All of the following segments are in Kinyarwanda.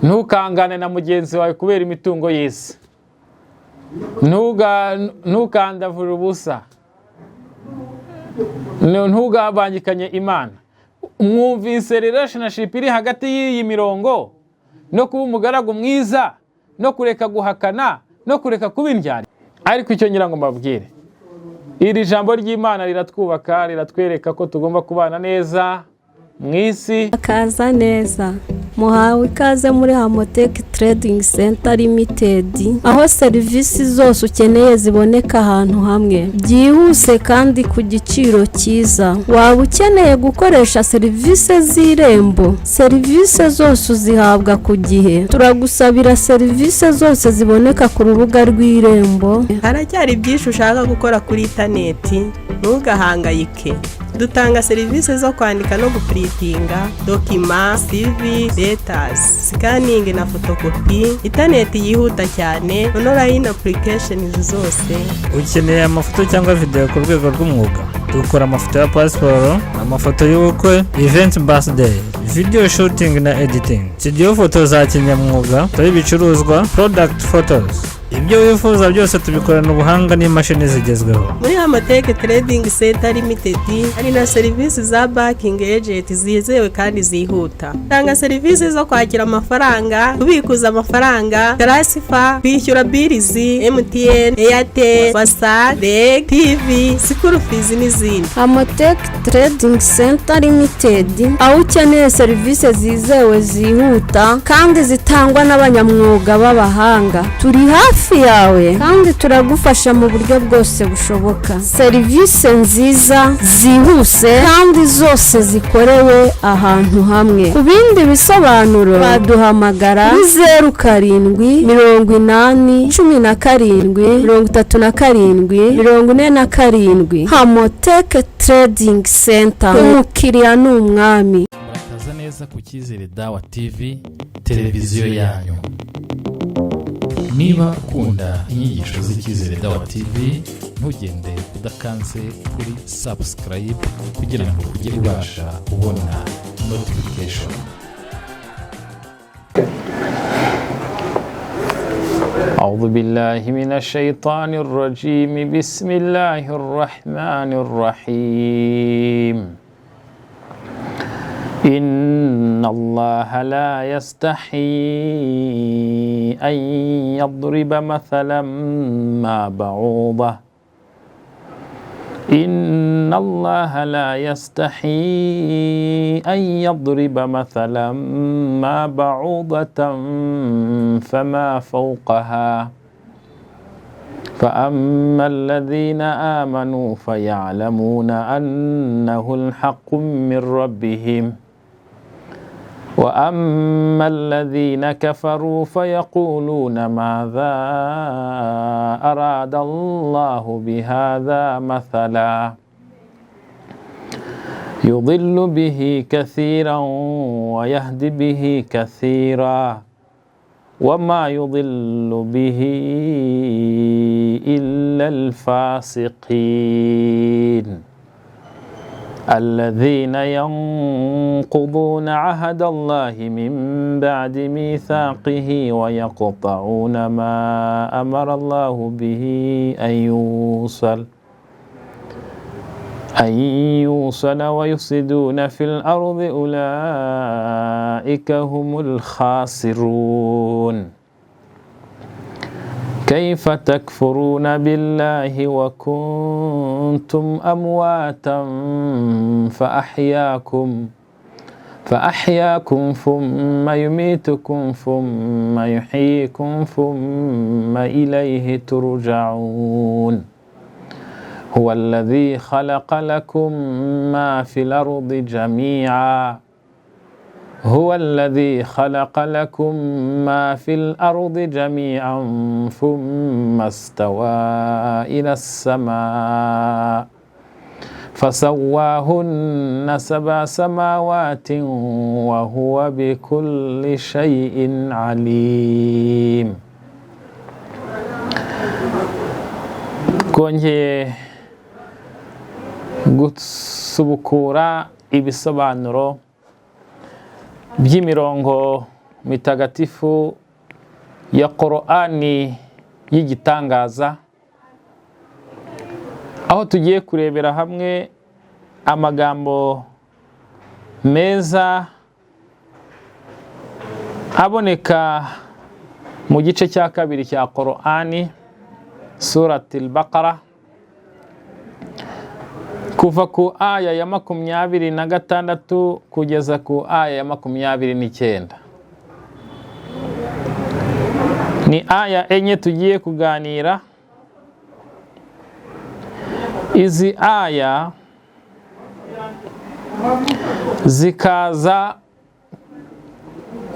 Ntukangane na mugenzi wawe kubera imitungo y'isi. Ntukandavure ubusa. Ntugabangikanye Imana. Mwumvise relationship iri hagati y'iyi mirongo no kuba umugaragu mwiza, no kureka guhakana, no kureka kuba indyarya? Ariko icyo ngira ngo mbabwire, iri jambo ry'Imana riratwubaka, riratwereka ko tugomba kubana neza mu isi. Akaza neza, muhawe ikaze muri Hamotech Trading Center Limited, aho serivisi zose ukeneye ziboneka ahantu hamwe byihuse kandi ku giciro cyiza. Waba ukeneye gukoresha serivisi z'Irembo, serivisi zose uzihabwa ku gihe. Turagusabira serivisi zose ziboneka ku rubuga rw'Irembo. Haracyari byinshi ushaka gukora kuri interineti? Ntugahangayike. Dutanga serivisi zo kwandika no guprintinga document, CV letters, scanning na photocopy, interineti yihuta cyane, online application zose. Ukeneye amafoto cyangwa videwo ku rwego rw'umwuga? Dukora amafoto ya pasiporo, amafoto y'ubukwe, event, birthday, video shooting na editing, studio photo za kinyamwuga, foto y'ibicuruzwa, product photos. Ibyo wifuza byose tubikorana ubuhanga n'imashini zigezweho. Muri Hamotech Trading Center Limited hari na serivisi za banking agent zizewe kandi zihuta. Tanga serivisi zo kwakira amafaranga, kubikuza amafaranga, transfer, kwishyura bills, MTN, Airtel, WASAC, REG, TV, school fees n'izindi. Hamotech Trading Center Limited, aho ukeneye serivisi zizewe, zihuta kandi zitangwa n'abanyamwuga b'abahanga. Turi hafi yawe kandi turagufasha mu buryo bwose bushoboka. Serivisi nziza, zihuse kandi zose zikorewe ahantu hamwe. Ku bindi bisobanuro baduhamagara kuri 0780173747. Hamotech Trading Center, umukiriya ni umwami. Murakaza neza ku Cyizere Dawa TV, televiziyo yanyu. Niba ukunda inyigisho z'Icyizere Dawa TV, ntugende udakanze kuri subscribe kugira ngo ujye ubasha kubona notification. أعوذ بالله من الشيطان الرجيم. بسم الله الرحمن الرحيم. إن الله لا يستحيي أن يضرب مثلا ما بعوضة. إن الله لا يستحيي أن يضرب مثلا ما بعوضة فما فوقها، فأما الذين آمنوا فيعلمون أنه الحق من ربهم، وأما الذين كفروا فيقولون ماذا أراد الله بهذا مثلا، يضل به كثيرا ويهدي به كثيرا، وما يضل به إلا الفاسقين. الذين ينقضون عهد الله من بعد ميثاقه ويقطعون ما أمر الله به أن يوصل ويفسدون في الأرض، أولئك هم الخاسرون. كيف تكفرون بالله وكنتم أمواتا فأحياكم، ثم يميتكم، ثم يحييكم، ثم إليه ترجعون. هو الذي خلق لكم ما في الأرض جميعا. هو الذي خلق لكم ما في الأرض جميعا، ثم استوى إلى السماء فسواهن سبع سماوات، وهو بكل شيء عليم. Twongeye gusubukura ibisobanuro. By'imirongo mitagatifu ya Korani y'igitangaza, aho tugiye kurebera hamwe amagambo meza aboneka mu gice cya kabiri cya Korani, Surati Al-Baqara, kuva ku aya ya 26 kugeza ku aya ya 29. Ni aya 4 tugiye kuganira. Izi aya zikaza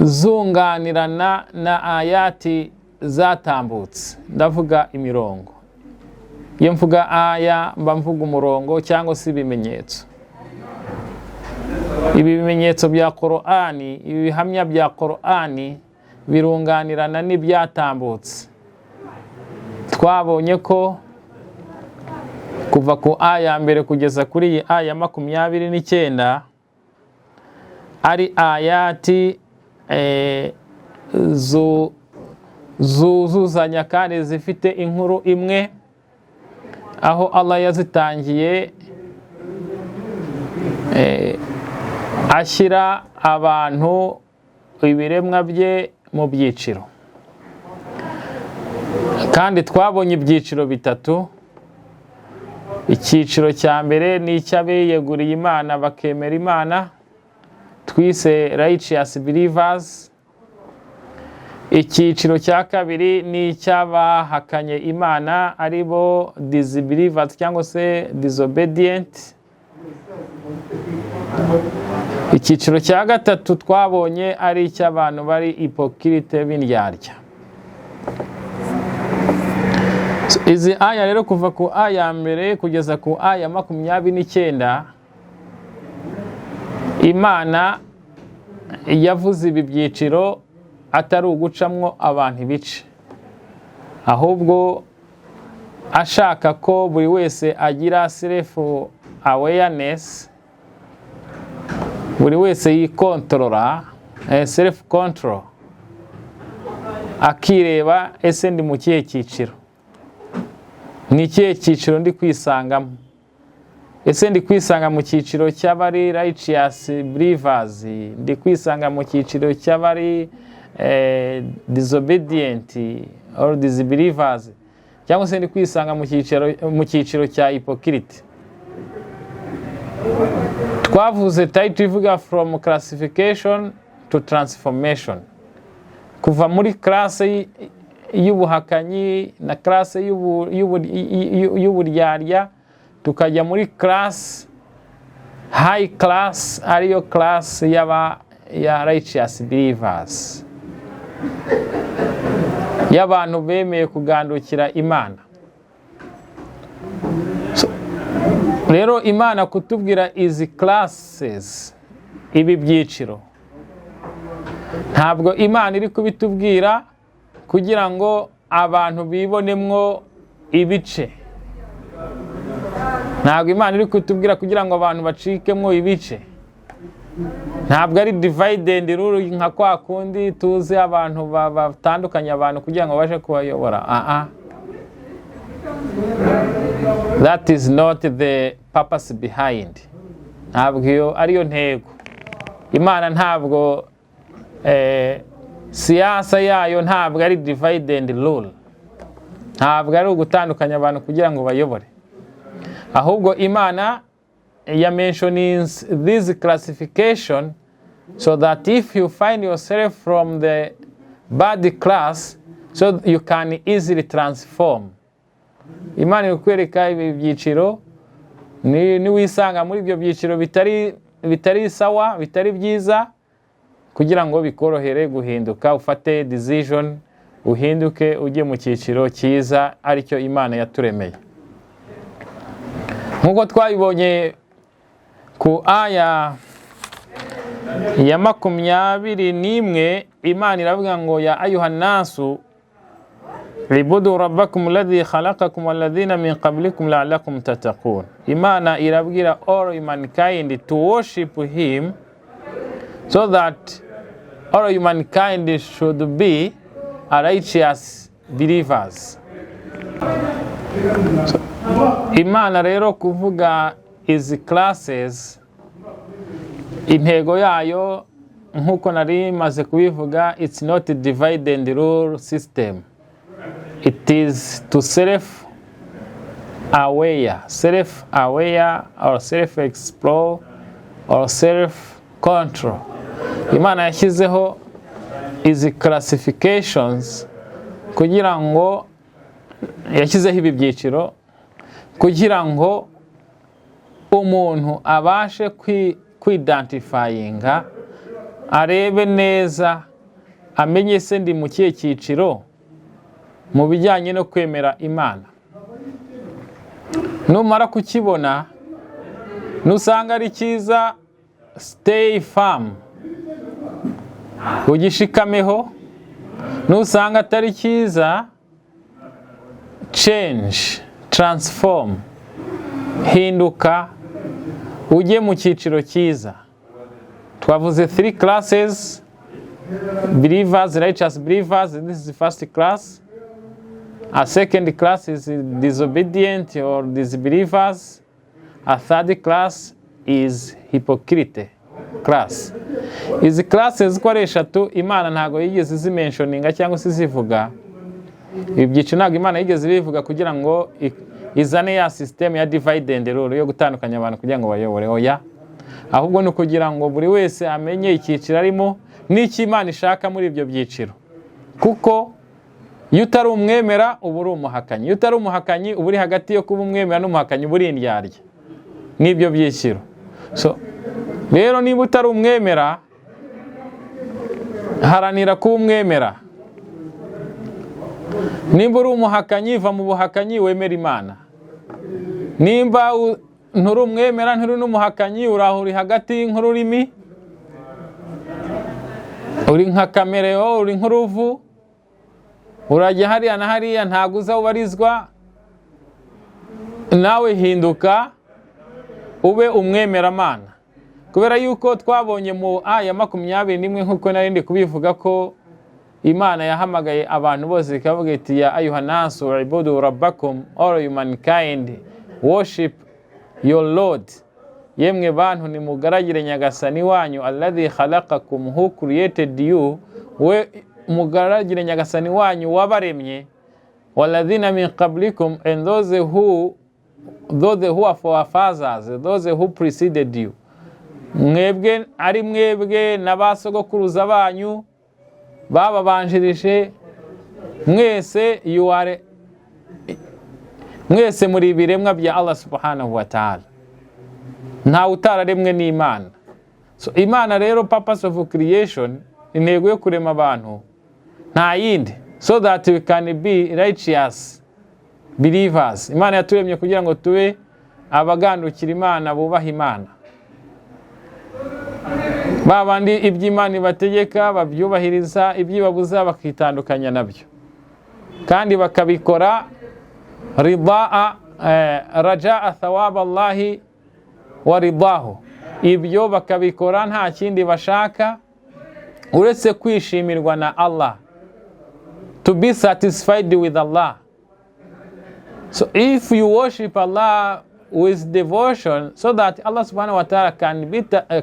zunganirana na ayati zatambutse. Ndavuga imirongo. Iyo mvuga aya, mba mvuga umurongo cyangwa se ibimenyetso. Ibi bimenyetso bya Korani, ibi bihamya bya Korani birunganirana n'ibyatambutse. Twabonye ko kuva ku aya mbere kugeza kuri iyi aya 29 ari ayati zuzuzanya kandi zifite inkuru imwe, aho Allah yazitangiye ashyira abantu, ibiremwa bye, mu byiciro. Kandi twabonye ibyiciro bitatu. Icyiciro cya mbere ni icy'abiyeguriye Imana, bakemera Imana, twise righteous believers. Icyiciro cya kabiri ni icy'abahakanye Imana, ari bo disbelievers cyangwa se disobedient. Icyiciro cya gatatu twabonye ari icy'abantu bari hypocrite, b'indyarya. Izi aya rero, kuva ku aya mbere kugeza ku aya 29, Imana yavuze ibi byiciro atari ugucamwo abantu ibice, ahubwo ashaka ko buri wese agira self awareness, buri wese yikontorora, self control, akireba: ese ndi mu kihe cyiciro? Ni ikihe cyiciro ndi kwisangamo? Ese ndi kwisanga mu cyiciro cy'abari righteous believers? Ndi kwisanga mu cyiciro cy'abari disobedient or disbelievers, cyangwa se ndi kwisanga mu cyiciro cya hypocrite? Twavuze title ivuga "From Classification to Transformation", kuva muri classe y'ubuhakanyi na classe y'uburyarya tukajya muri class, high class, ariyo class y'aba ya righteous believers, y'abantu bemeye kugandukira Imana. So, rero Imana kutubwira izi classes, ibi byiciro, ntabwo Imana iri kubitubwira kugira ngo abantu bibonemwo ibice. Ntabwo Imana iri kutubwira kugira ngo abantu bacikemwo ibice. Ntabwo ari divide and rule nka kwa kundi tuzi abantu batandukanye abantu kugira ngo babashe kubayobora. Aha, that is not the purpose behind. Ntabwo iyo ariyo ntego. Imana ntabwo siyasa yayo ntabwo ari divide and rule, ntabwo ari ugutandukanya abantu kugira ngo bayobore. Ahubwo Imana ya mentioning this classification so that if you find yourself from the bad class, so you can easily transform. Imana iri kukwereka ibi byiciro, niwisanga muri ibyo byiciro bitari sawa, bitari byiza, kugira ngo bikorohere guhinduka, ufate decision, uhinduke ujye mu cyiciro cyiza, aricyo Imana yaturemeye. Nk'uko twabibonye ku aya ya 21, Imana iravuga ngo: "يا أيها الناس اعبدوا ربكم الذي خلقكم والذين من قبلكم لعلكم تتقون." Imana irabwira all humankind to worship him so that All humankind should be a righteous believers. So, Imana rero kuvuga izi classes, intego yayo, nk'uko nari maze kubivuga, it's not a divide and rule system. It is to self aware, self aware or self explore or self control. Imana yashyizeho izi classifications kugira ngo, yashyizeho ibi byiciro kugira ngo umuntu abashe kwidentifyinga, arebe neza, amenye se ndi mu kihe cyiciro mu bijyanye no kwemera Imana. Numara kukibona, nusanga ari cyiza, stay firm, ugishikameho. Nusanga atari cyiza, change, transform, hinduka ujye mu cyiciro cyiza. Twavuze three classes: believers, righteous believers, this is the first class. A second class is disobedient or disbelievers. A third class is hypocrite class. Izi classes uko ari eshatu, Imana ntabwo yigeze izimentioninga cyangwa se izivuga. Ibi byiciro ntabwo Imana yigeze ibivuga kugira ngo izane ya system ya divide and rule, yo gutandukanya abantu kugira ngo bayobore. Oya, ahubwo ni ukugira ngo buri wese amenye icyiciro arimo n'icyo Imana ishaka muri ibyo byiciro, kuko iyo utari umwemera uba uri umuhakanyi, iyo utari umuhakanyi uba uri hagati yo kuba umwemera n'umuhakanyi, uba uri indyarya n'ibyo byiciro. So rero, niba utari umwemera, haranira kuba umwemera. Nimba uri umuhakanyi, va mu buhakanyi wemera Imana. Nimba nturi umwemera, nturi n'umuhakanyi, uraho uri hagati nk'ururimi, uri nka caméléon, uri nk'uruvu, urajya hariya na hariya, ntabwo uza ubarizwa nawe, hinduka ube umwemeramana, kubera yuko twabonye mu aya 21, nk'uko nari ndi kubivuga, ko Imana yahamagaye abantu bose ikavuga iti: "يا أيها الناس اعبدوا ربكم, all humankind, worship your Lord." Yemwe bantu, nimugaragire Nyagasani wanyu, الذي خلقكم, who created you, we mugaragire Nyagasani wanyu wabaremye, والذين من قبلكم, and those who are forefathers, those who preceded you. Mwebwe, ari mwebwe na ba sogokuruza banyu bababanjirije, mwese you are, mwese muri ibiremwa bya Allah سبحانه وتعالى. Ntawe utararemwe n'Imana. So Imana rero, purpose of creation, intego yo kurema abantu nta yindi, so that we can be righteous believers. Imana yaturemye kugira ngo tube abagandukira Imana, bubaha Imana, ba bandi iby'Imana ibategeka babyubahiriza, ibyibabuza bakitandukanya nabyo, kandi bakabikora رضاء رجاء ثواب الله ورضاه. Ibyo bakabikora nta kindi bashaka uretse kwishimirwa na Allah, to be satisfied with Allah. So if you worship Allah with devotion so that Allah سبحانه وتعالى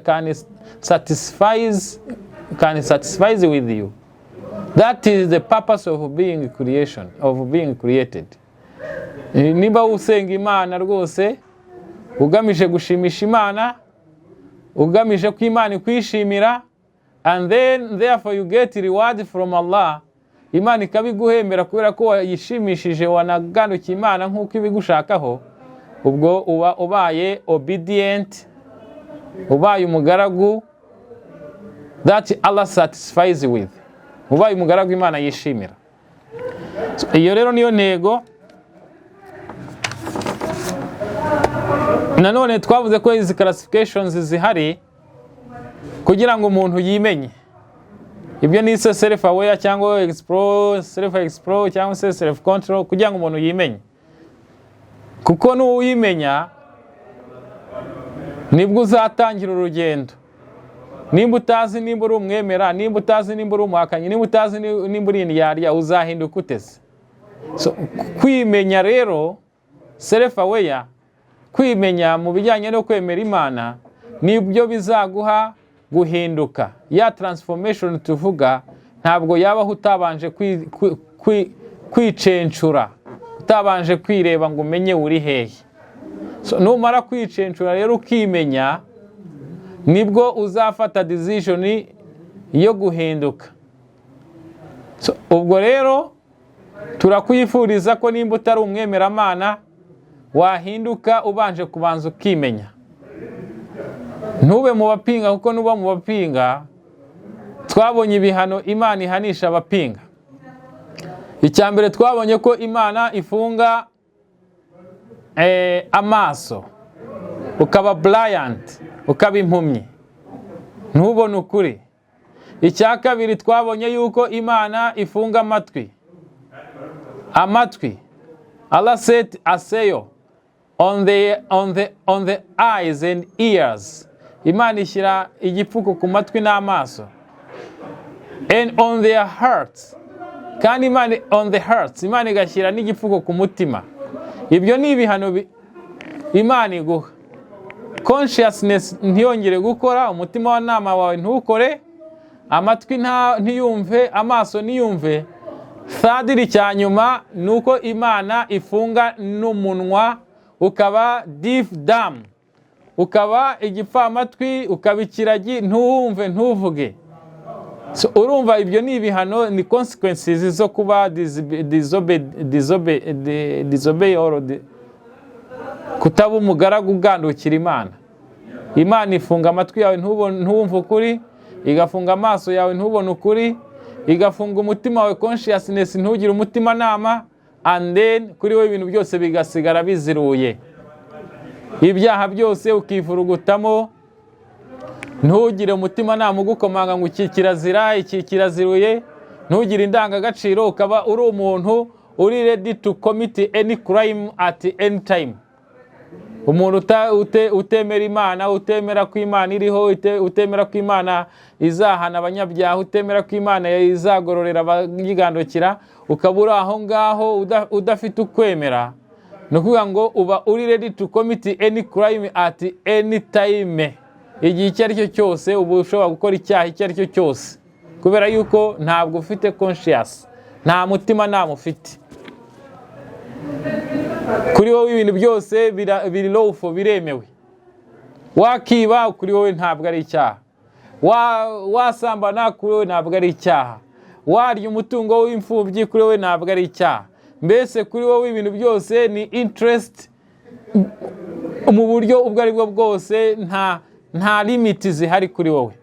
can satisfies with you, that is the purpose of being creation, of being created. Niba usenga Imana rwose ugamije gushimisha Imana, ugamije ko Imana ikwishimira, and then therefore you get reward from Allah, Imana ikabiguhembera kubera ko wayishimishije, wanaganukiye Imana nk'uko ibigushakaho, ubwo uba ubaye obedient, ubaye umugaragu that Allah satisfies with, ubaye umugaragu Imana yishimira. So, iyo rero niyo ntego. Nanone twavuze ko izi classifications zihari kugira ngo umuntu yimenye. Ibyo ni se self aware cyangwa explore, self explore cyangwa se self control, kugira ngo umuntu yimenye, kuko n'uwimenya nibwo uzatangira urugendo. Nimba utazi nimba uri umwemera, nimba utazi nimba uri umuhakanyi, nimba utazi nimba uri indyarya, uzahinduka uteze? So, kwimenya rero, self aware, kwimenya mu bijyanye no kwemera Imana, nibyo bizaguha guhinduka. Ya transformation tuvuga ntabwo yabaho utabanje kwicencura, utabanje kwireba ngo umenye uri hehe. So, numara kwicencura rero ukimenya, nibwo uzafata decision yo guhinduka. So, ubwo rero turakwifuriza ko nimba utari umwemeramana wahinduka ubanje kubanza ukimenya, ntube mu bapinga, kuko nuba mu bapinga, twabonye ibihano Imana ihanisha abapinga. Icya mbere, twabonye ko Imana ifunga amaso, ukaba blind, ukaba impumyi, ntubone ukuri. Icya kabiri, twabonye yuko Imana ifunga amatwi. Amatwi, Allah set a seal on the eyes and ears. Imana ishyira igipfuko ku matwi n'amaso, and on their hearts. Kandi Imana, on the hearts, Imana igashyira n'igipfuko ku mutima. Ibyo ni ibihano Imana iguha: consciousness ntiyongere gukora, umutima wa nama wawe ntukore, amatwi ntiyumve, amaso ntiyumve. Thirdly, cya nyuma ni uko Imana ifunga n'umunwa, ukaba deaf dumb, ukaba igipfamatwi, ukaba ikiragi, ntuwumve, ntuvuge. So, urumva ibyo ni ibihano, ni consequences zo kuba disobey or kutaba umugaragu ugandukira Imana. Imana ifunga amatwi yawe ntuwumve ukuri, igafunga amaso yawe ntubone ukuri, igafunga umutima wawe, consciousness, ntugire umutimanama, and then kuri wowe ibintu byose bigasigara biziruye, ibyaha byose ukivurugutamo, ntugire umutimanama ugukomanga ngo iki kirazira, iki kiraziruye, ntugire indangagaciro, ukaba uri umuntu uri ready to commit any crime at any time. Umuntu utemera Imana, utemera ko Imana iriho, utemera ko Imana izahana abanyabyaha, utemera ko Imana izagororera abayigandukira, ukaba uri aho ngaho udafite ukwemera, ni ukuvuga ngo uba uri ready to commit any crime at any time. Igihe icyo ari cyo cyose uba ushobora gukora icyaha icyo ari cyo cyose, kubera yuko ntabwo ufite conscious, nta mutima nama ufite. Kuri wowe ibintu byose biri lawful, biremewe. Wakiba, kuri wowe ntabwo ari icyaha. Wasambana, kuri wowe ntabwo ari icyaha. Warya umutungo w'imfubyi, kuri wowe ntabwo ari icyaha. Mbese kuri wowe ibintu byose ni interest mu buryo ubwo ari bwo bwose, nta limit zihari kuri wowe.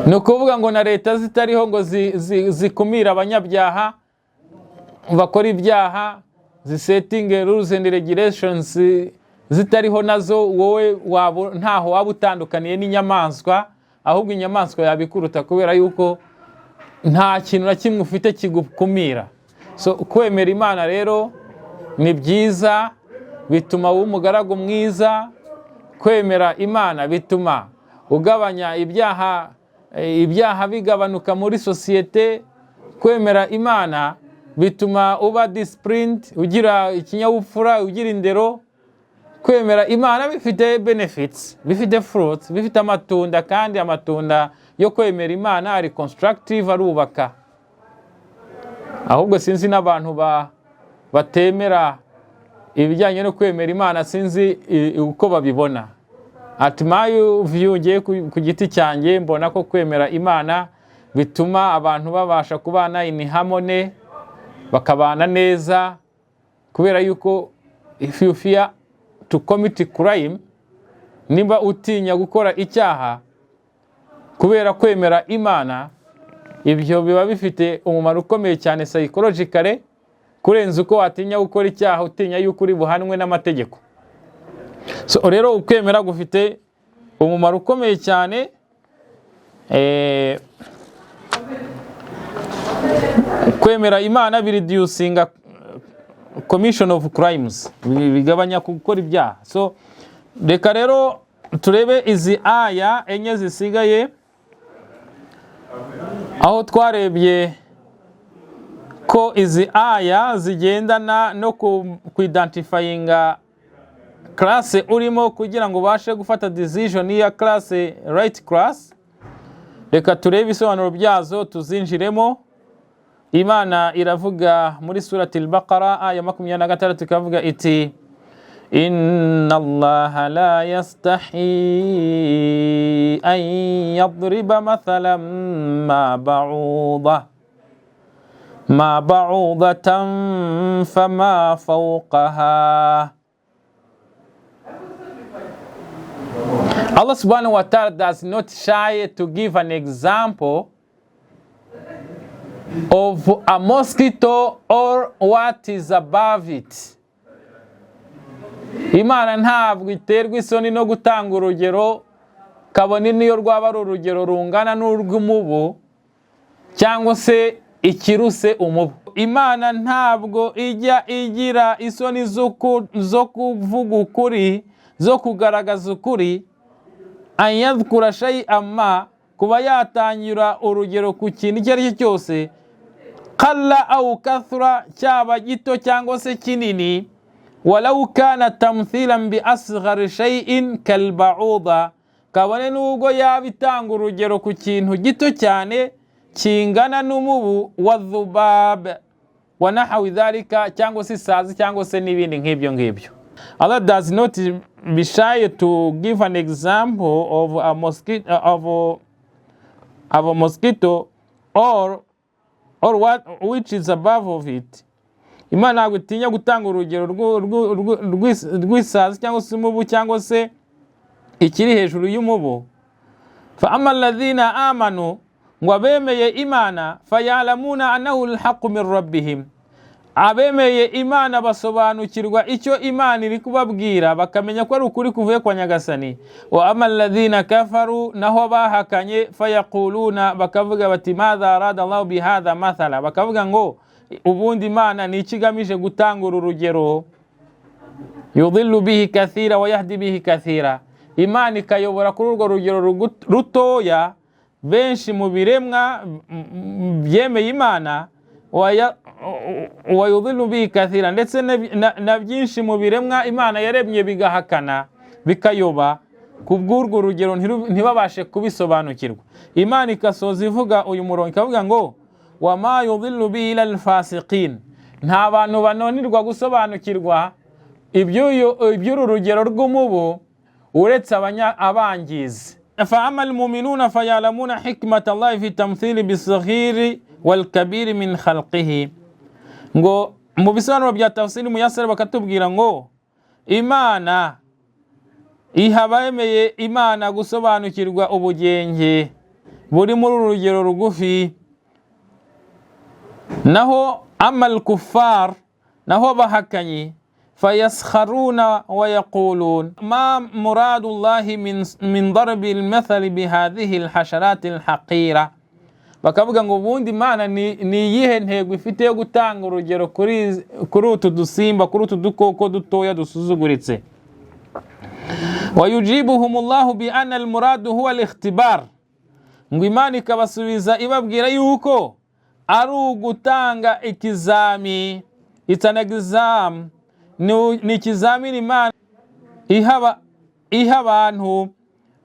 Ni ukuvuga ngo na leta zitariho ngo zikumire abanyabyaha bakora ibyaha, zisettinge rules and regulations zitariho nazo, wowe waba ntaho waba utandukaniye n'inyamaswa. Ahubwo inyamaswa yabikuruta, kubera yuko nta kintu na kimwe ufite kigukumira. So, kwemera Imana rero ni byiza, bituma uba umugaragu mwiza. Kwemera Imana bituma ugabanya ibyaha, ibyaha bigabanuka muri sosiyete. Kwemera Imana bituma uba disciplined, ugira ikinyabupfura, ugira indero. Kwemera Imana bifite benefits, bifite fruits, bifite amatunda, kandi amatunda yo kwemera Imana ari constructive, arubaka. Ahubwo sinzi n'abantu batemera ibijyanye no kwemera Imana, sinzi uko babibona. At my view, ngiye ku giti cyanjye, mbona ko kwemera Imana bituma abantu babasha kubana in harmony, bakabana neza, kubera yuko if you fear to commit crime, niba utinya gukora icyaha kubera kwemera Imana, ibyo biba bifite umumaro ukomeye cyane psychologically kurenza uko watinya gukora icyaha utinya yuko uri buhanwe n'amategeko. So rero ukwemera gufite umumaro ukomeye cyane. Kwemera Imana bireducinga commission of crimes, bigabanya gukora ibyaha. So reka rero Turebe izi aya enye zisigaye, aho twarebye ko izi aya zigendana no kuidentifyinga class urimo kugira ngo ubashe gufata decision ya class, right class. Reka turebe ibisobanuro byazo, tuzinjiremo. Imana iravuga muri Surati Al-Baqara, aya 26, ikavuga iti: "إن الله لا يستحيي أن يضرب مثلا ما بعوضة فما فوقها." Allah سبحانه وتعالى does not shy to give an example of a mosquito or what is above it. Imana ntabwo iterwa isoni no gutanga urugero, kabone niyo rwaba ari urugero rungana n'urw'umubu cyangwa se ikiruse umubu. Imana ntabwo ijya igira isoni zo kuvuga ukuri, zo kugaragaza ukuri. أن يذكر شيئا ما, kuba yatangira urugero ku kintu icyo ari cyo cyose, قل أو كثر, cyaba gito cyangwa se kinini, ولو كان تمثيلا بأصغر شيء كالبعوضة, kabone n'ubwo yaba itanga urugero ku kintu gito cyane kingana n'umubu, والذباب ونحو ذلك, cyangwa se isazi, cyangwa se n'ibindi nk'ibyo ngibyo. Allah does not be shy to give an example of a mosquito or what which is above of it. Imana ntabwo itinya gutanga urugero rw'isazi cyangwa se umubu cyangwa se ikiri hejuru y'umubu. فأما الذين آمنوا, ngo abemeye Imana, فيعلمون أنه الحق من ربهم, abemeye Imana basobanukirwa icyo Imana iri kubabwira, bakamenya ko ari ukuri kuvuye kwa Nyagasani. وأما الذين كفروا, naho bahakanye, فيقولون, bakavuga bati: "ماذا أراد الله بهذا مثلا?" Bakavuga ngo ubundi Imana ni iki igamije gutanga uru rugero? يضل به كثيرا ويهدي به كثيرا. Imana ikayobora kuri urwo rugero rutoya benshi mu biremwa byemeye Imana, ويضل به كثيرا, ndetse na byinshi mu biremwa Imana yaremye bigahakana, bikayoba ku bw'urwo rugero, ntibabashe kubisobanukirwa. Imana ikasoza ivuga uyu murongo, ikavuga ngo: "وما يضل به إلا الفاسقين." Nta bantu bananirwa gusobanukirwa iby'uru rugero rw'umubu uretse abangizi. فأما المؤمنون فيعلمون حكمة الله في التمثيل بالصغير والكبير من خلقه. Ngo mu bisobanuro bya tafsiri muyasara bakatubwira ngo Imana iha abemeye Imana gusobanukirwa ubugenge buri muri uru rugero rugufi. Naho أما الكفار, naho bahakanyi, فيسخرون ويقولون: ما مراد الله من ضرب المثل بهذه الحشرات الحقيرة? Bakavuga ngo ubundi Imana ni iyihe ntego ifite yo gutanga urugero kuri utu dusimba, kuri utu dukoko dutoya dusuzuguritse? ويجيبهم الله بأن المراد هو الاختبار. Ngo Imana ikabasubiza ibabwira yuko ari ugutanga ikizami, it's an exam, ni ikizamini Imana iha abantu,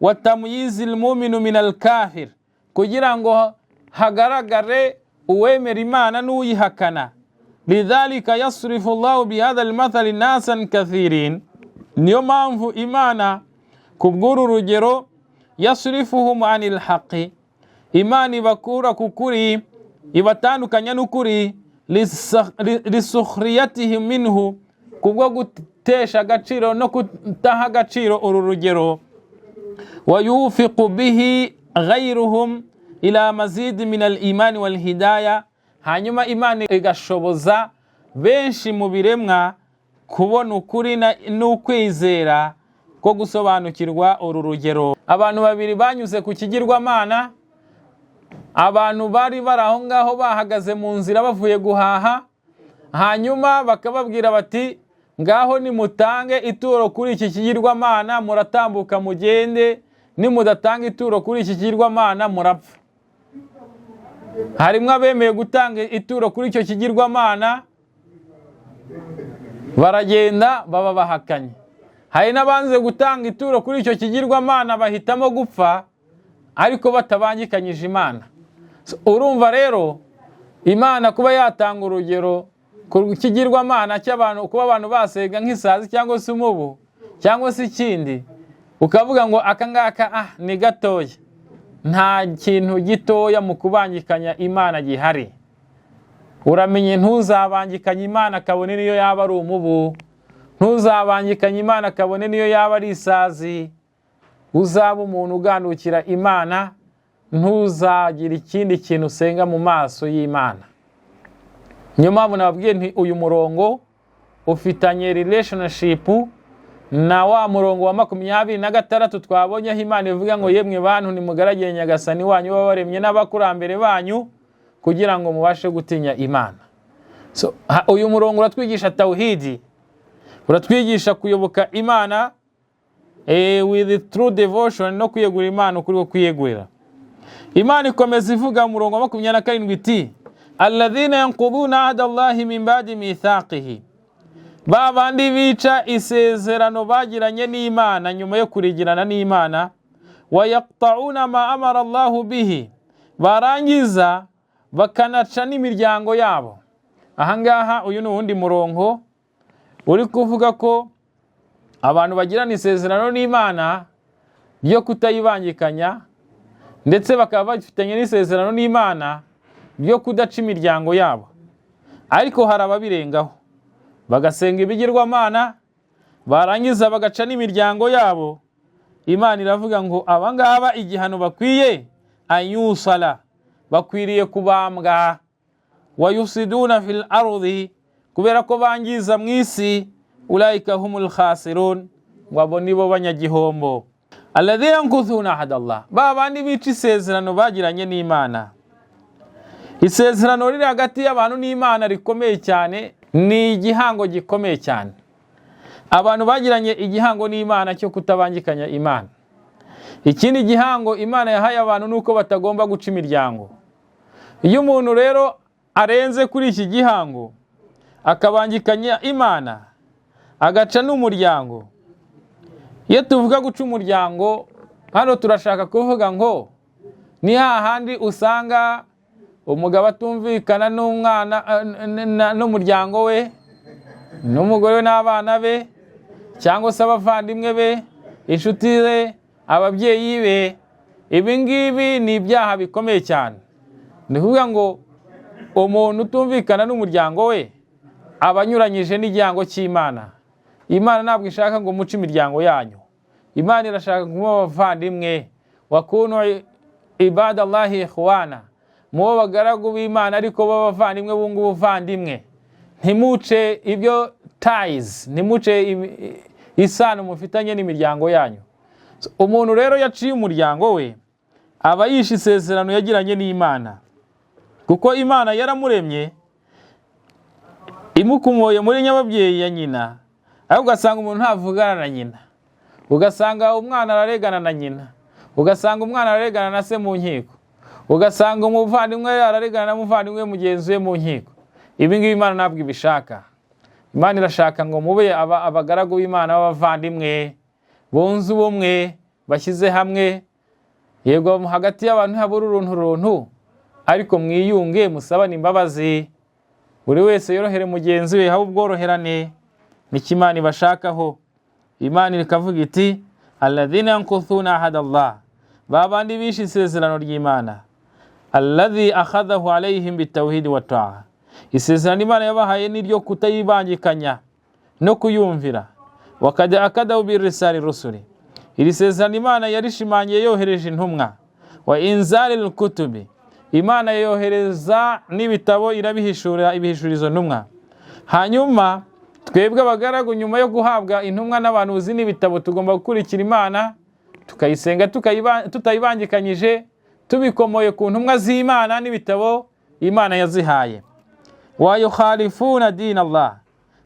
وتمييز المؤمن من الكافر, kugira ngo hagaragare uwemera Imana n'uyihakana. لذلك يصرف الله بهذا المثل ناسا كثيرين, niyo mpamvu Imana ku bw'uru rugero, يصرفهم عن الحق, Imana ibakura ku kuri, ibatandukanya n'ukuri, لسخريتهم منه, kubwo gutesha agaciro no kutaha agaciro uru rugero, ويوفق به غيرهم إلى مزيد من الإيمان والهداية. Hanyuma Imana igashoboza benshi mu biremwa kubona ukuri n'ukwizera ko gusobanukirwa uru rugero. Abantu babiri banyuze ku kigirwamana, abantu bari bari aho ngaho bahagaze mu nzira bavuye guhaha, hanyuma bakababwira bati: Ngaho nimutange ituro kuri iki kigirwamana muratambuka mugende, nimudatanga ituro kuri iki kigirwamana murapfa. Harimo abemeye gutanga ituro kuri icyo kigirwamana baragenda baba bahakanye, hari n'abanze gutanga ituro kuri icyo kigirwamana bahitamo gupfa ariko batabangikanyije Imana. Urumva rero Imana kuba yatanga urugero ku kigirwamana cy'abantu, kuba abantu basenga nk'isazi cyangwa se umubu cyangwa se ikindi, ukavuga ngo aka ngaka ni gatoya. Nta kintu gitoya mu kubangikanya Imana gihari. Uramenye ntuzabangikanye Imana kabone niyo yaba ari umubu, ntuzabangikanye Imana kabone niyo yaba ari isazi. Uzaba umuntu ugandukira Imana, ntuzagira ikindi kintu usenga mu maso y'Imana. Niyo mpamvu nababwiye nti uyu murongo ufitanye relationship na wa murongo wa 26 twabonye, aho Imana ivuga ngo: "Yemwe bantu, nimugaragiye Nyagasani wanyu wabaremye n'abakurambere banyu kugira ngo mubashe gutinya Imana." So, uyu murongo uratwigisha tawhidi, uratwigisha kuyoboka Imana with true devotion no kwiyegurira Imana ukuri ko kwiyegurira Imana. Ikomeza ivuga mu murongo wa 27 iti: "Alladhina yanquduna ahda Allahi min ba'di mithaqihi", ba bandi bica isezerano bagiranye n'Imana nyuma yo kurigirana n'Imana, "wayaqta'una ma amara Allahu bihi", barangiza bakanaca n'imiryango yabo. Ahangaha uyu ni uwundi murongo uri kuvuga ko abantu bagirana isezerano n'Imana ryo kutayibangikanya, ndetse bakaba bafitanye n'isezerano n'Imana ryo kudaca imiryango yabo, ariko hari ababirengaho bagasenga ibigirwamana, barangiza bagaca n'imiryango yabo. Imana iravuga ngo abangaba igihano bakwiye anyusala, bakwiriye kubambwa. "Wayufsiduna fil ardi", kubera ko bangiza mu isi. "Ulaika humul khasirun", ngo abo nibo banyagihombo. "Alladhina yankuthuna ahada Allah", ba bandi bica isezerano bagiranye n'Imana. Isezerano riri hagati y'abantu n'Imana rikomeye cyane, ni igihango gikomeye cyane. Abantu bagiranye igihango n'Imana cyo kutabangikanya Imana. Ikindi gihango Imana yahaye abantu ni uko batagomba guca imiryango. Iyo umuntu rero arenze kuri iki gihango, akabangikanya Imana, agaca n'umuryango. Iyo tuvuga guca umuryango hano, turashaka kuvuga ngo ni hahandi usanga umugabo atumvikana n'umwana n'umuryango we, n'umugore we n'abana be, cyangwa se abavandimwe be, inshuti ze, ababyeyi be. Ibi ngibi ni ibyaha bikomeye cyane. Ni ukuvuga ngo umuntu utumvikana n'umuryango we aba anyuranyije n'igihango cy'Imana. Imana ntabwo ishaka ngo muce imiryango yanyu, Imana irashaka kuba abavandimwe. "Wakunu ibadallahi ikhwana", mubo bagaragu b'Imana ariko b'abavandimwe, bunga ubuvandimwe, ntimuce ibyo ties, ntimuce isano mufitanye n'imiryango yanyu. Umuntu rero yaciye umuryango we aba yishe isezerano yagiranye n'Imana, kuko Imana yaramuremye imukumoye muri nyababyeyi ya nyina. Ariko ugasanga umuntu ntavugana na nyina, ugasanga umwana araregana na nyina, ugasanga umwana araregana na se mu nkiko, ugasanga umuvandimwe araregana na muvandimwe mugenzi we mu nkiko. Ibi ngibi Imana ntabwo ibishaka. Imana irashaka ngo mube abagaragu b'Imana b'abavandimwe bunze ubumwe, bashyize hamwe. Yego, hagati y'abantu ntihabura uruntu runtu, ariko mwiyunge, musabane imbabazi, buri wese yorohere mugenzi we, habe ubworoherane. Nicyo Imana ibashakaho. Imana ikavuga iti: "Alladhina yankuthuna ahada Allah", ba bandi bishe isezerano ry'Imana. "Alladhi akhadhahu alayhim bitawhidi wa ta'a", isezerano Imana yabahaye ni ryo kutayibangikanya no kuyumvira. "Wakad akadahu birisali rusuli", iri sezerano Imana yarishimangiye yohereje intumwa. "Wa inzali kutubi", Imana yohereza n'ibitabo, irabihishura, ibihishura izo ntumwa. Hanyuma twebwe abagaragu, nyuma yo guhabwa intumwa n'abahanuzi n'ibitabo, tugomba gukurikira Imana, tukayisenga tutayibangikanyije, tubikomoye ku ntumwa z'Imana n'ibitabo Imana yazihaye. "Wayukhalifuna dina Allah".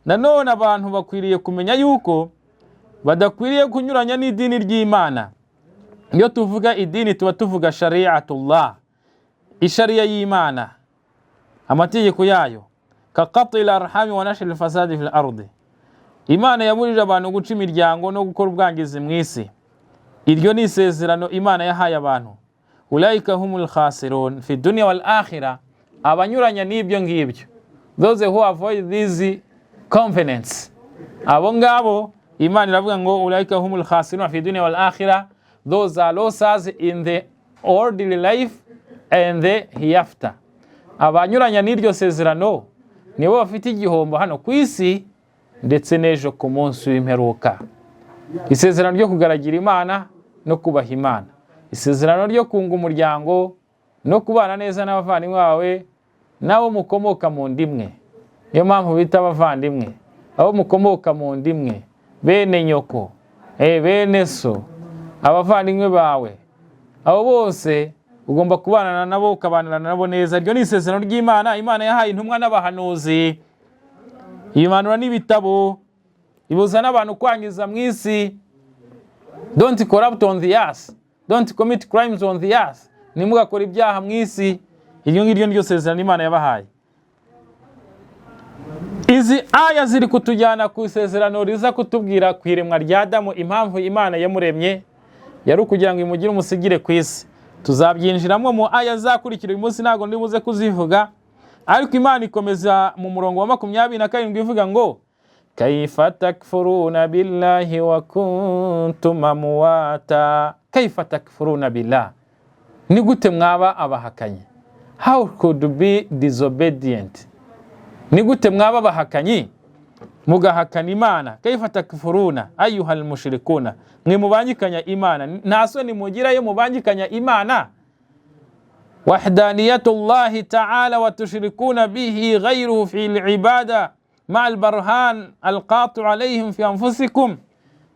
Nanone abantu bakwiriye kumenya yuko badakwiriye kunyuranya n'idini ry'Imana. Iyo tuvuga idini, tuba tuvuga shari'atullah, ishariya y'Imana, amategeko yayo. كقطع الأرحام ونشر الفساد في الأرض. Imana yabujije abantu guca imiryango no gukora ubwangizi mu isi. Iryo ni isezerano Imana yahaye abantu. أولئك هم الخاسرون في الدنيا والآخرة. Abanyuranya n'ibyo ngibyo, those who avoid these covenants, abo ngabo Imana iravuga ngo أولئك هم الخاسرون في الدنيا والآخرة, those are losers in the worldly life and the hereafter. Abanyuranya n'iryo sezerano nibo bafite igihombo hano ku isi ndetse n'ejo ku munsi w'imperuka. Isezerano ryo kugaragira Imana no kubaha Imana, isezerano ryo kunga umuryango no kubana neza n'abavandimwe bawe n'abo mukomoka mu ndimwe. Niyo mpamvu bita abavandimwe, abo mukomoka mu ndimwe, bene nyoko, bene so, abavandimwe bawe, abo bose ugomba kubana nabo, ukabanana nabo neza. Iryo ni isezerano ry'Imana. Imana yahaye intumwa n'abahanuzi, imanura n'ibitabo, ibuza n'abantu kwangiza mu isi. Don't corrupt on the earth, don't commit crimes on the earth, ntimugakore ibyaha mu isi. Iryo ngiryo niryo sezerano Imana yabahaye. Izi aya ziri kutujyana ku isezerano riza kutubwira ku iremwa rya Adamu. Impamvu Imana yamuremye yari ukugira ngo imugire umusigire ku isi. Tuzabyinjiramo mu aya zakurikira. Uyu munsi ntabwo ndi buze kuzivuga, ariko Imana ikomeza mu murongo wa 27 ivuga ngo: كيف تكفرون بالله وكنتم أمواتا. كيف تكفرون بالله, ni gute mwaba abahakanyi? How could be disobedient? Ni gute mwaba abahakanyi mugahakana Imana? كيف تكفرون أيها المشركون, mwe mubangikanya Imana, nta soni mugira yo mubangikanya Imana وحدانية الله تعالى وتشركون به غيره في العبادة مع البرهان القاطع عليهم في أنفسكم.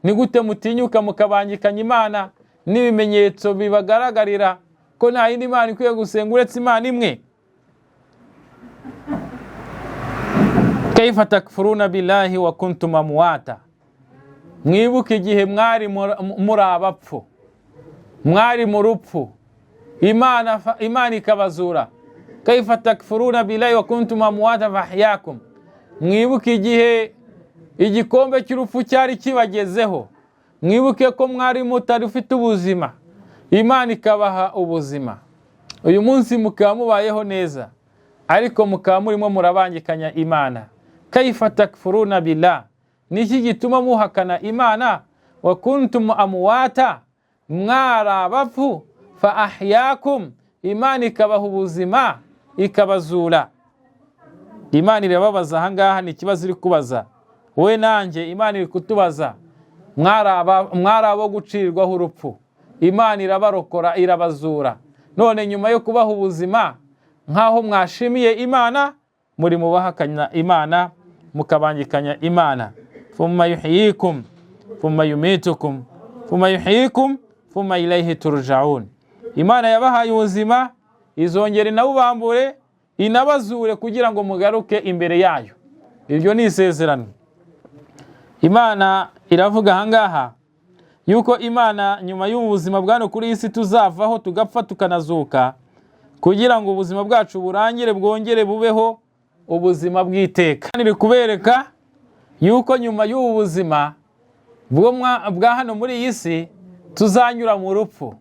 Ni gute mutinyuka mukabangikanya Imana n'ibimenyetso bibagaragarira ko nta yindi mana ikwiye gusenga uretse Imana imwe? كيف تكفرون بالله وكنتم أمواتا. Mwibuke igihe mwari muri abapfu, mwari mu rupfu, Imana ikabazura. كيف تكفرون بالله وكنتم أمواتا فأحياكم. Mwibuke igihe igikombe cy'urupfu cyari kibagezeho. Mwibuke ko mwari mutari ufite ubuzima, Imana ikabaha ubuzima. Uyu munsi mukaba mubayeho neza, ariko mukaba murimo murabangikanya Imana. كيف تكفرون بالله, niki gituma muhakana Imana? وكنتم أمواتا, mwari abapfu, فأحياكم, Imana ikabaha ubuzima, ikabazura. Imana irababaza ahangaha, ni ikibazo iri kubaza wowe nanjye. Imana iri kutubaza: mwari abo gucirwaho urupfu, Imana irabarokora, irabazura. None nyuma yo kubaha ubuzima, nk'aho mwashimiye Imana, muri mu bahakanya Imana, mukabangikanya Imana. ثم يحييكم ثم يميتكم ثم يحييكم ثم إليه ترجعون. Imana yabahaye ubuzima, izongera inabubambure, inabazure kugira ngo mugaruke imbere yayo. Iryo ni isezerano. Imana iravuga ahangaha yuko Imana nyuma y'ubu buzima bwa hano kuri iyi si tuzavaho, tugapfa, tukanazuka, kugira ngo ubuzima bwacu burangire, bwongere bubeho ubuzima bw'iteka. Iri kubereka yuko nyuma y'ubu buzima bwa hano muri iyi si tuzanyura mu rupfu,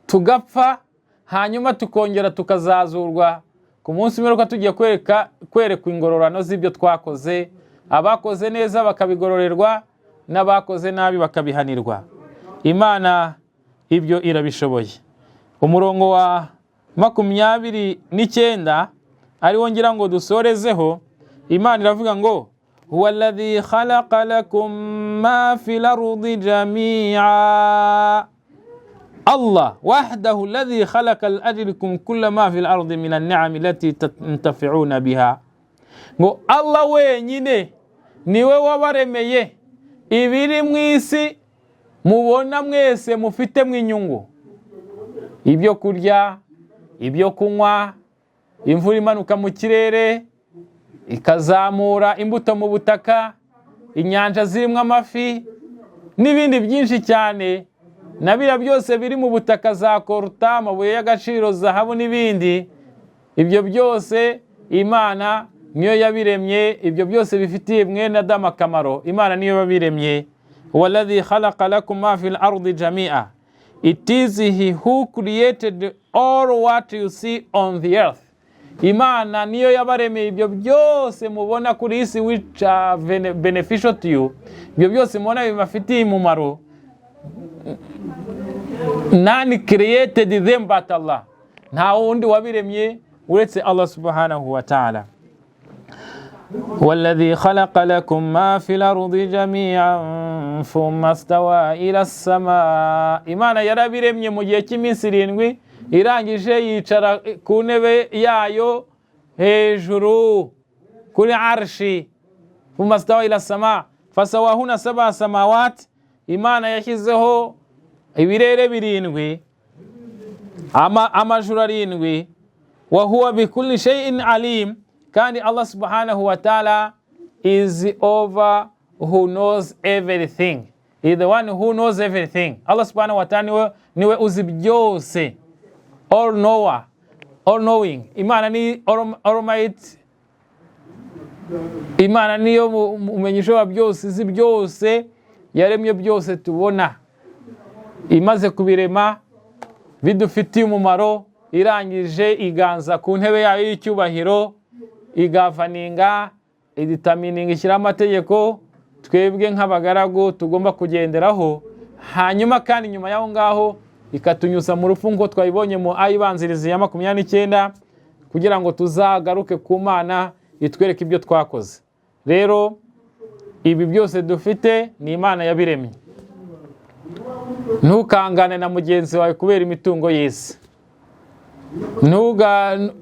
tugapfa, hanyuma tukongera tukazazurwa ku munsi w'imperuka, tugiye kwerekwa ingororano z'ibyo twakoze. Abakoze neza bakabigororerwa, n'abakoze nabi bakabihanirwa. Imana ibyo irabishoboye. Umurongo wa 29 ariwo ngira ngo dusorezeho. Imana iravuga ngo: هو الذي خلق لكم ما في الأرض جميعا. الله وحده الذي خلق لأجلكم كل ما في الأرض من النعم التي تنتفعون بها. Ngo Allah wenyine niwe wabaremeye ibiri mu isi mubona mwese mufitemo inyungu: ibyo kurya, ibyo kunywa, imvura imanuka mu kirere. Ikazamura imbuto mu butaka, inyanja zirimo amafi n'ibindi byinshi cyane, na biriya byose biri mu butaka, za coltan, amabuye y'agaciro, zahabu n'ibindi. Ibyo byose Imana niyo yabiremye. Ibyo byose bifitiye mwene Adamu akamaro, Imana niyo yabiremye. والذي خلق لكم ما في الأرض جميعا. It is He who created all what you see on the earth. Imana niyo yabaremeye ibyo byose mubona kuri isi, which are beneficial to you. Ibyo byose mubona bibafitiye umumaro, none created them but Allah. Nta wundi wabiremye uretse Allah سبحانه وتعالى. والذي خلق لكم ما في الأرض جميعا ثم استوى إلى السماء. Imana yarabiremye mu gihe cy'iminsi 7, irangije yicara ku ntebe yayo hejuru kuri arshi. ثم استوى إلى السماء فسواهن سبع سماوات. Imana yashyizeho ibirere birindwi, amajuru arindwi. وهو بكل شيء عليم. Kandi Allah سبحانه وتعالى is over who knows everything, is the one who knows everything. Allah سبحانه وتعالى niwe uzi byose, all knower, all knowing. Imana ni almighty. Imana niyo mumenyi ishobora byose, izi byose, yaremye byose tubona. Imaze kubirema bidufitiye umumaro, irangije iganza ku ntebe yayo y'icyubahiro, igagoverninga, idetermininga, ishyiraho amategeko twebwe nk'abagaragu tugomba kugenderaho. Hanyuma kandi nyuma y'aho ngaho ikatunyuza mu rupfu, nk'uko twabibonye mu ayibanziriza ya 29, kugira ngo tuzagaruke ku Mana itwereke ibyo twakoze. Rero ibi byose dufite ni Imana yabiremye. Ntukangane na mugenzi wawe kubera imitungo y'isi.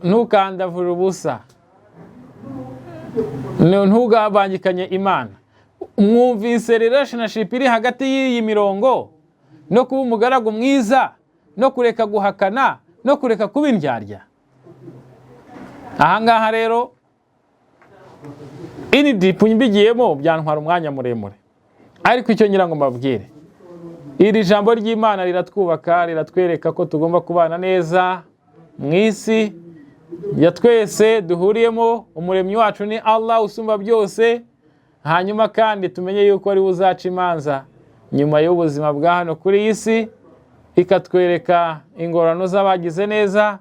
Ntukandavure ubusa, ntugabangikanye Imana. Mwumvise relationship iri hagati y'iyi mirongo no kuba umugaragu mwiza, no kureka guhakana, no kureka kuba indyarya? Ahangaha rero in deep mbigiyemo byantwara umwanya muremure, ariko icyo ngira ngo mbabwire, iri jambo ry'Imana riratwubaka, riratwereka ko tugomba kubana neza mu isi ya twese duhuriyemo. Umuremyi wacu ni Allah usumba byose. Hanyuma kandi tumenye yuko ari we uzaca imanza nyuma y'ubuzima bwa hano kuri iyi si, ikatwereka ingororano z'abagize neza,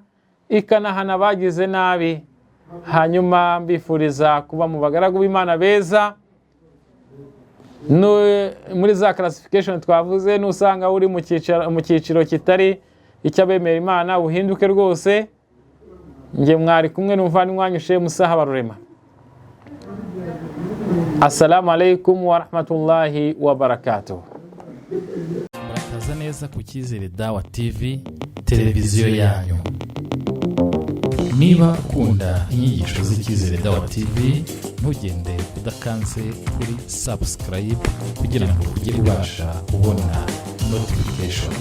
ikanahana abagize nabi. Hanyuma mbifuriza kuba mu bagaragu b'Imana beza. Muri za classification twavuze, nusanga uri mu cyiciro kitari icy'abemera Imana, uhinduke rwose. Njye mwari kumwe n'umuvandimwe wanyu Shehe Musa Habarurema. السلام عليكم ورحمة الله وبركاته. Murakaza neza ku Cyizere Dawa TV, televiziyo yanyu. Niba ukunda inyigisho z'Icyizere Dawa TV, ntugende udakanze kuri subscribe kugira ngo ujye ubasha kubona notification.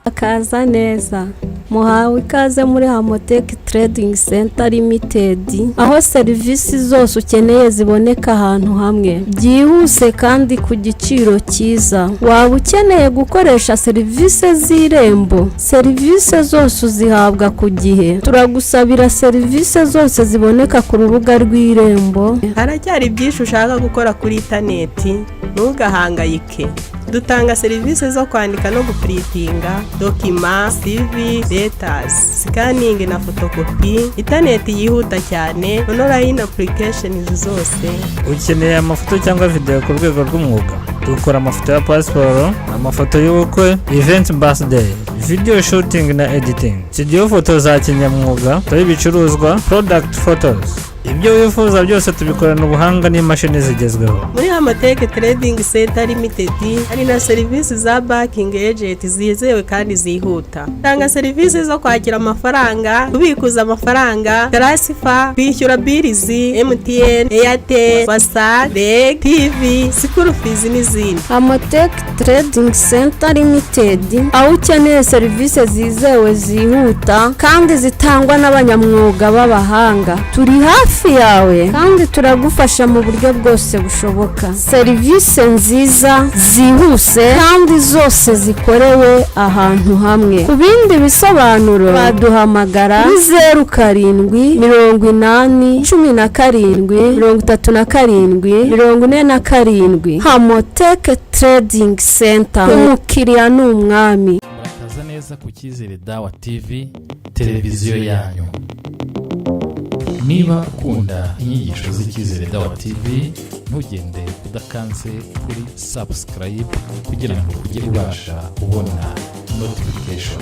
Akaza neza, muhawe ikaze muri Hamotech Trading Center Limited, aho serivisi zose ukeneye ziboneka ahantu hamwe byihuse kandi ku giciro cyiza. Waba ukeneye gukoresha serivisi z'Irembo, serivisi zose uzihabwa ku gihe. Turagusabira serivisi zose ziboneka ku rubuga rw'Irembo. Haracyari byinshi ushaka gukora kuri interineti? Ntugahangayike. Dutanga serivisi zo kwandika no guprintinga document, CV letters, scanning na photocopy, interineti yihuta cyane, online applications zose. Ukeneye amafoto cyangwa videwo ku rwego rw'umwuga? Dukora amafoto ya pasiporo, amafoto y'ubukwe, event, birthday, video shooting na editing, studio foto za kinyamwuga, y'ibicuruzwa, product photos. Ibyo wifuza byose tubikorana ubuhanga n'imashini zigezweho. Muri Hamoteke Trading Center Limited hari na serivisi za banking agent zizewe kandi zihuta. Tanga serivisi zo kwakira amafaranga, kubikuza amafaranga, transfer, kwishyura bills, MTN, Airtel, WASAC, REG, TV, school fees n'izindi. Hamotech Trading Center Limited, aho ukeneye serivisi zizewe, zihuta kandi zitangwa n'abanyamwuga b'abahanga. Turi hafi yawe kandi turagufasha mu buryo bwose bushoboka. Serivisi nziza, zihuse kandi zose zikorewe ahantu hamwe. Ku bindi bisobanuro baduhamagara kuri 0780173477. Hamotech Trading Center, umukiriya ni umwami. Murakaza neza ku Cyizere Dawa TV, televiziyo yanyu. Niba ukunda inyigisho z'Icyizere Dawa TV, ntugende udakanze kuri subscribe kugira ngo ujye ubasha kubona notification.